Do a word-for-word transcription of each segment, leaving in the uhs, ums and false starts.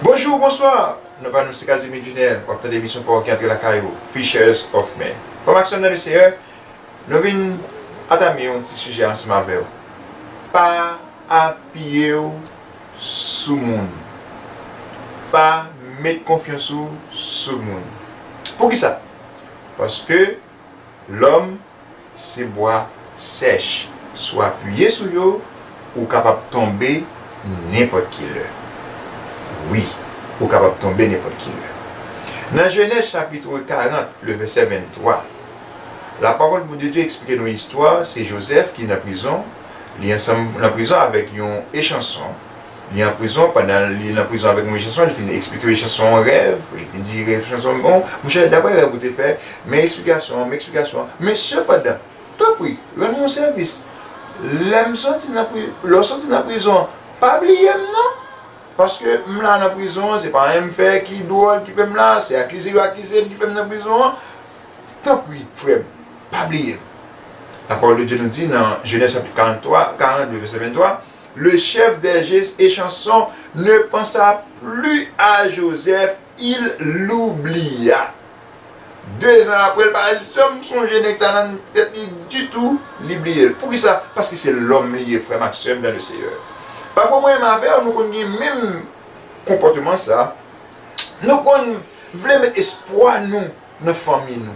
Bonjou, bonswa. Non pa nou se Casimir Junel. W ap tande emisyon Pawòl ki antre lakay ou, Fishers of Men. Frè m ak sè m nan Leseyè, nou vin atame yon ti sijè ansanm avè w. Pa apiye w sou moun. Pa met konfyans ou sou moun. Poukisa? Paske lòm se bwa sèch. Si w apiye sou yo, ou kapab tonbe nenpòt ki lè. Wi, ou kapab tonbe nenpòt ki lè. Nan Jenèz chapit karant, le vèsè venntwa, lapawòl de Dye eksplike nou istwa, se Jozèf ki nan prizon, li ansanm nan prizon avèk yon echanson. Li an prizon, pandan li nan prizon avèk yon echanson, li fin eksplike echanson an rèv, li fin di echanson, bon, monchè, daprè rèv ou te fè, men eksplikasyon an, men eksplikasyon an. Men sepandan, tanpri, rann mwen yon sèvis. Lè m soti nan pri, lè w soti nan prizon an, pa bliye m non. Paske m la nan prizon an, se pa anyen m fè ki dwòl ki fè m la, se akize yo akize m ki fè m nan prizon an. Tanpri, frè m, pa bliye m. Lapawòl de Dye nou di nan Jenèz chapit karant, vèsè venntwa, le chef des échansons ne pensa plus à Joseph, il l'oublia. Dezan apre, l pa janm sonje nèg sa nan tèt li ditou, li bliye l. Poukisa? Paske se lòm li ye, frè m ak sè m nan Leseyè. Pafwa mwen menm avè w, nou konn gen menm konpòtman sa. Nou konn vle met espwa nou nan fanmi nou,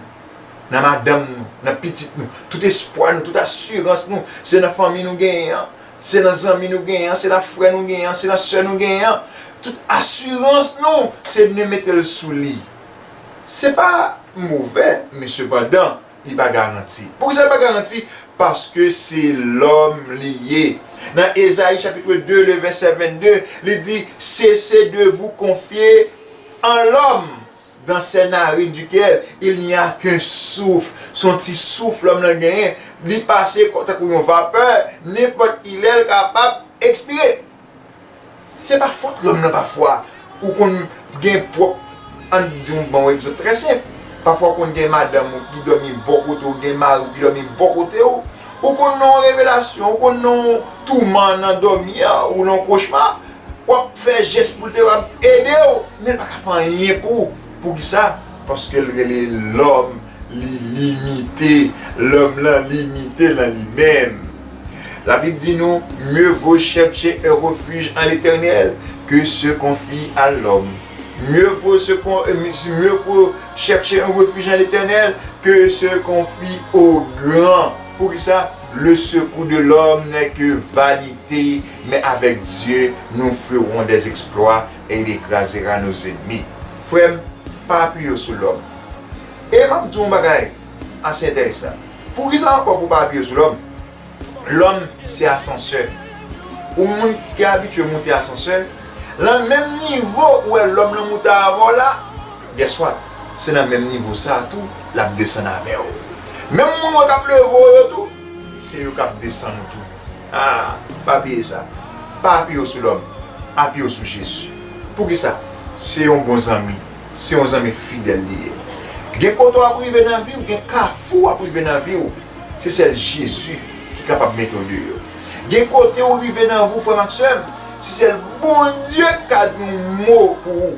nan madanm nou, nan pitit nou. Tout espwa nou, tout asirans nou, se nan fanmi nou genyen an, se nan zanmi nou genyen an, se nan frè nou genyen an, se nan sè nou genyen an. Tout asirans nou, se nou mete l sou li. Se pa movè, men sepandan, li pa garanti. Poukisa li pa garanti? Paske se lòm li ye. Nan Ezayi chapit de, le vèsè vennde, li di, cessez de vous confier en l'homme. Dans ses narines duquel il n'y a qu'un souffle. Se yon ti souf lòm nan genyen. Li pase tankou yon vapè, nenpòt kilè l kapab ekspire. Se pa fòt lòm nan pafwa. Ou konn gen pwòp, ann di m ban yon egzanp trè senp. Pafwa w konn gen madanm ou ki dòmi bò kote w, gen mari w ki dòmi bò kote w. Ou konn nan yon revelasyon, ou konn nan yon touman nan dòmi a, ou nan yon kochma, w ap fè jès pou l te ap ede w, men l pa ka fè anyen pou ou. Poukisa? Paske l rele lòm li limite, lòm lan limite nan li menm. Labib di nou, mieux vaut chercher un refuge en l'Éternel que se confier à l'homme. Mieux vaut, se con- euh, mieux vaut chercher un refuge en l'Éternel que se confier aux grands. Poukisa? Le secours de l'homme n'est que vanité, mais avec Dieu, nous ferons des exploits et il écrasera nos ennemis. Frè m, pa apiye w sou lòm. E m ap di w yon bagay ase enteresan. Poukisa ankò pou w pa apiye w sou lòm? Lòm se asansè. Ou moun ki abitye moute asansè, nan menm nivo ou wè lòm nan moute avè w la, guess what? Se nan menm nivo sa a tou l ap desann avè w. Menm moun ou wè k ap leve w yo tou, se yo k ap desann ou tou. Ah, pa bliye sa. Pa apiye w sou lòm. Apiye w sou Jezi. Poukisa? Se yon bon zanmi. Se yon zanmi fidèl li ye. Gen kote w ap rive nan vi w, gen kafou w ap rive nan vi w. Se sèl Jezi ki kapab mete w deyò. Gen kote w rive nan vi w, frè m ak sè m, se sèl Bondye ki ka di yon mo pou ou.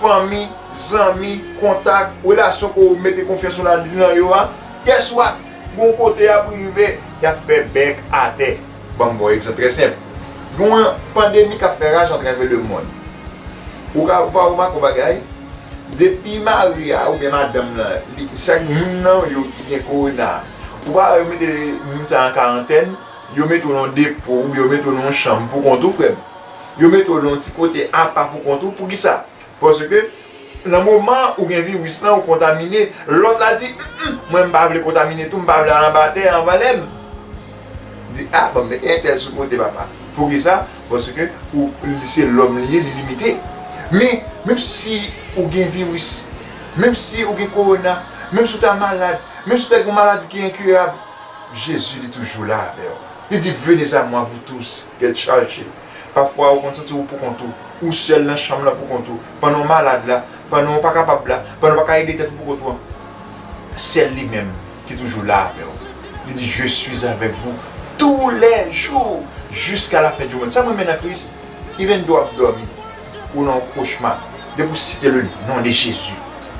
Fanmi, zanmi, kontak, relasyon ke w mete konfyans ou la nan yo a, guess what? Gon kote y ap rive, y ap fè bèk atè. Ban m ba w egzanp trè senp. Gen yon pandemi k ap fè raj atravè lemonn. Ou ka, ou pa remake yon bagay? Depi mari a oubyen madanm lan, li, sa moun nan yo ki gen kowona, ou pa wè yo mete moun sa an karantèn, yo mete w nan yon depo oubyen yo mete w nan yon chanm pou kont ou, frè m. Yo mete w nan yon ti kote apa pou kont ou. Poukisa? Paske nan moman ou gen viris lan, ou kontamine, lòt la di, "Mm, mm, mwen m pa vle kontamine tou, m pa vle al anba tè anvan lè m." Di, "A, ban m mete entèl sou kote, papa." Poukisa? Paske ou, li se lòm li ye, li limite. Men, menm si ou gen viris, menm si ou gen kowona, menm si ou ta malad, menm si ou ta gen yon maladi ki enkirab, Jezi, li toujou la avè w. Li di, "Venez à moi, vous tous qui êtes chargés." Pafwa, ou konn santi w poukont ou, ou sèl nan chanm lan poukont ou, pandan w malad la, pandan w pa kapab la, pandan w pa ka ede tèt ou poukont ou an. Sèl li menm ki toujou la avè w. Li di, "Je suis avec vous tous les jours jusqu'à la fin du monde." Sa m renmen nan Kris, even though w ap dòmi, ou nan yon kochma, depi w site le non de Jezi,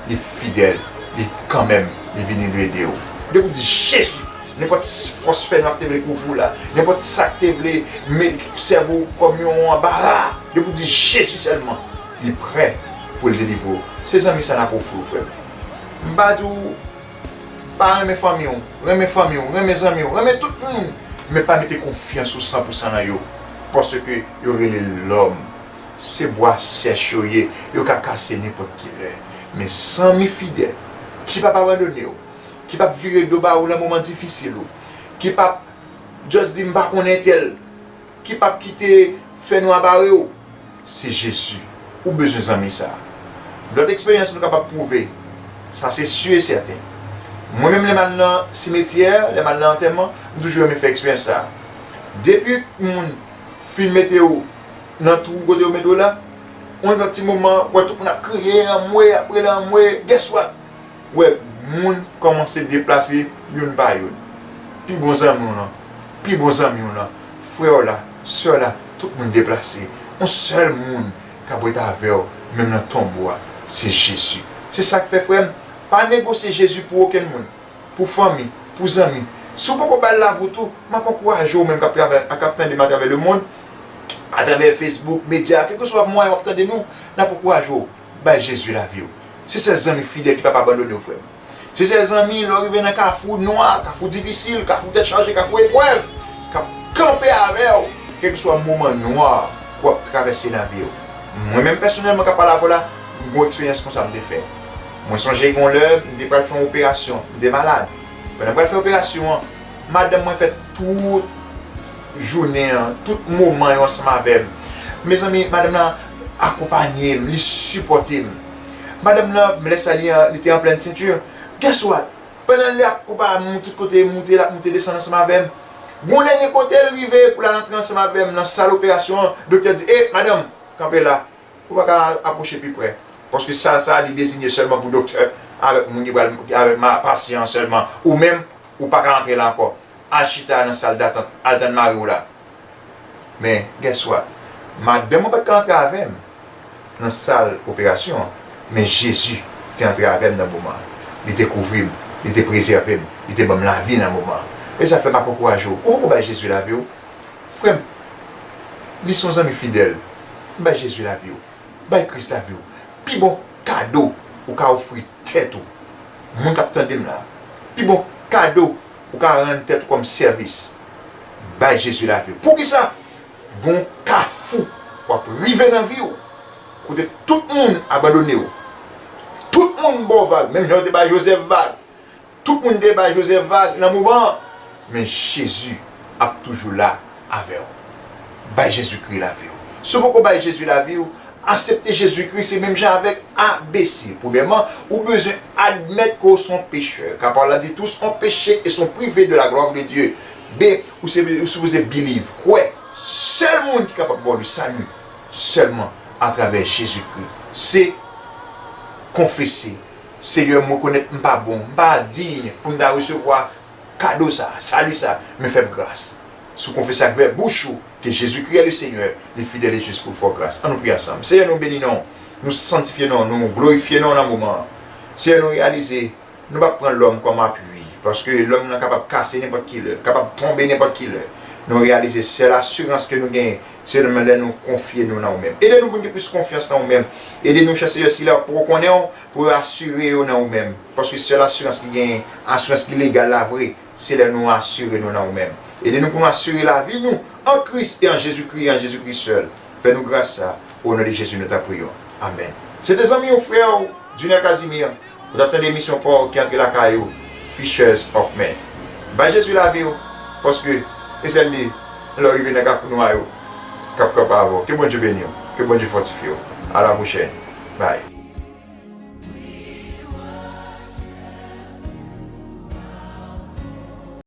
li fidèl, li kanmenm, li vini, li ede w. Depi w di Jezi, nenpòt fòs fè nwa k te vle kouvri w la, nenpòt sa k te vle sèvi w kòm yon anbara, depi w di Jezi sèlman, li prè pou l delivre w. Se zanmi sa n ap ofri w, frè m. M pa di w pa renmen fanmi w, renmen fanmi w, renmen zanmi w, renmen tout moun, men pa mete konfyans ou san pou san nan yo, paske yo rele lòm. Se bwa sèch yo ye, yo ka kase nenpòt ki lè. Men zanmi fidèl, ki p ap abandone w, ki p ap vire do ba ou nan moman difisil ou, ki p ap just di m pa konnen tèl, ki p ap kite fènwa bare w, se Jezi. Ou bezwen zanmi sa. Lòt eksperyans nou kapab pwouve, sa se si e sèten. Mwen menm, lè m al nan simetyè, lè m al nan antèman, m toujou renmen fè eksperyans sa. Depi moun fin mete w nan twou kote yo mete w la, yon lòt ti moman, w wè tout moun ap kriye, anmwe, ap rele anmwe, guess what? W wè moun kòmanse deplase youn pa youn. Pi bon zanmi w lan, pi bon zanmi w lan, frè w la, sè w la, tout moun deplase. Yon sèl moun k ap ret avè w, menm nan tonbo a, se Jezi. Se sa k fè, frè m, pa negosye Jezi pou okenn moun. Pou fanmi, pou zanmi. Si w poko ba l lavi w tou, m ap ankouraje w menm k ap travè, k ap tande m atravè lemonn, atravè Facebook, medya, kèlkeswa mwayen w ap tande nou, n ap ankouraje w, bay Jezi lavi w. Se sèl zanmi fidèl ki p ap abandone w, frè m. Se sèl zanmi, lè w rive nan kafou nwa, kafou difisil, kafou tèt chaje, kafou eprèv, k ap kanpe avè w, kèlkeswa moman nwa ke w ap travèse nan vi w. Mwen menm pèsonèlman k ap pale avè w la, m gen yon eksperyans konsa m te fè. Mwen sonje gen yon lè, m te pral fè yon operasyon, m te malad. Pandan m pral fè operasyon an, madanm mwen fè tout jounen an, tout moman yo ansanm avè m. Mezanmi, madanm nan akonpanye m, li sipòte m. Madanm nan, lè sa li, li te an plèn senti. Guess what? Pandan l ap konpanye m tout kote, moute, l ap moute, desann ansanm avè m. Gon dènye kote l rive pou l al antre ansanm avè m nan sal operasyon an, doktè di, "E, madanm, kanpe la. Ou pa ka apwoche pi pre." Paske sal sa a, li deziye sèlman pou doktè avèk moun ki pral, avèk ma, pasyan an sèlman. Ou menm, ou pa ka antre la ankò. Al chita nan sal datant, al tann mari w la. Men, guess what? Madanm mwen pa t ka antre avè m nan sal operasyon an, men Jezi te antre avè m nan moman an. Li te kouvri m, li te prezève m, li te ban m lavi nan moman an. E sa fè m ap ankouraje w. Ou poko bay Jezi lavi w? Frè m, li se yon zanmi fidèl. Bay Jezi lavi w. Bay Kris lavi w. Pi bon kado ou ka ofri tèt ou, moun k ap tande m la, pi bon kado ou ka rann tèt ou kòm sèvis, bay Jezi lavi w. Poukisa? Gon kafou w ap rive nan vi w, kote tout moun abandone w. Tout moun ba w vag, menm jan yo te bay Jozèf vag. Tout moun te bay Jozèf vag nan moman an, men Jezi ap toujou la avè w. Bay Jezikri lavi w. Si w poko bay Jezi lavi w, aksepte Jezikri se menm jan avèk A B C. Premyèman, ou bezwen admèt ke w se yon pechè. Car par la di, tous ont péché et sont privés de la gloire de Dieu. B, ou se, ou sipoze believe, kwè. Sèl moun ki kapab ba w le salut, sèlman atravè Jezikri. Se konfese. Seyè, m rekonèt m pa bon, m pa diy pou m ta resevwa kado sa, sali sa, men fè m gras. Si w konfese ak vèb bouch ou ke Jezikri est le Seigneur, li fidèl e jis pou l fè w gras. Ann nou priye ansanm. Seyè, nou beni non w, nou sanntifye non w, nou glorifye non w nan moman an. Seyè, nou reyalize nou p ap pran lòm kòm apui, paske lòm nan kapab kase nenpòt ki lè, l kapab tonbe nenpòt ki lè. Nou reyalize sèl asirans ke nou genyen, se lè nou konfye nou nan ou menm. Ede nou pou n gen plis konfyans nan ou menm. Ede nou, chè Seyè, si lè yo poko konnen w, pou yo asire yo nan ou menm. Paske sèl asirans ki genyen, asirans ki legal la vre, se lè nou asire nou nan ou menm. Ede nou pou nou asire lavi nou an Kris e an Jezikri, e an Jezikri sèl. Fè nou gras sa, o non de Jezi nou ta priye w. Amèn. Se te zanmi w, frè w, Junel Casimir. Ou t ap tande emisyon pa w ki antre lakay ou, Fishers of Men. Bay Jezi lavi w, paske e sèl li, lè w rive nan kafou nwa yo, k ap kanpe avè w. Ke Bondye beni w, ke Bondye fòtifye w. A la pwochèn. Bye.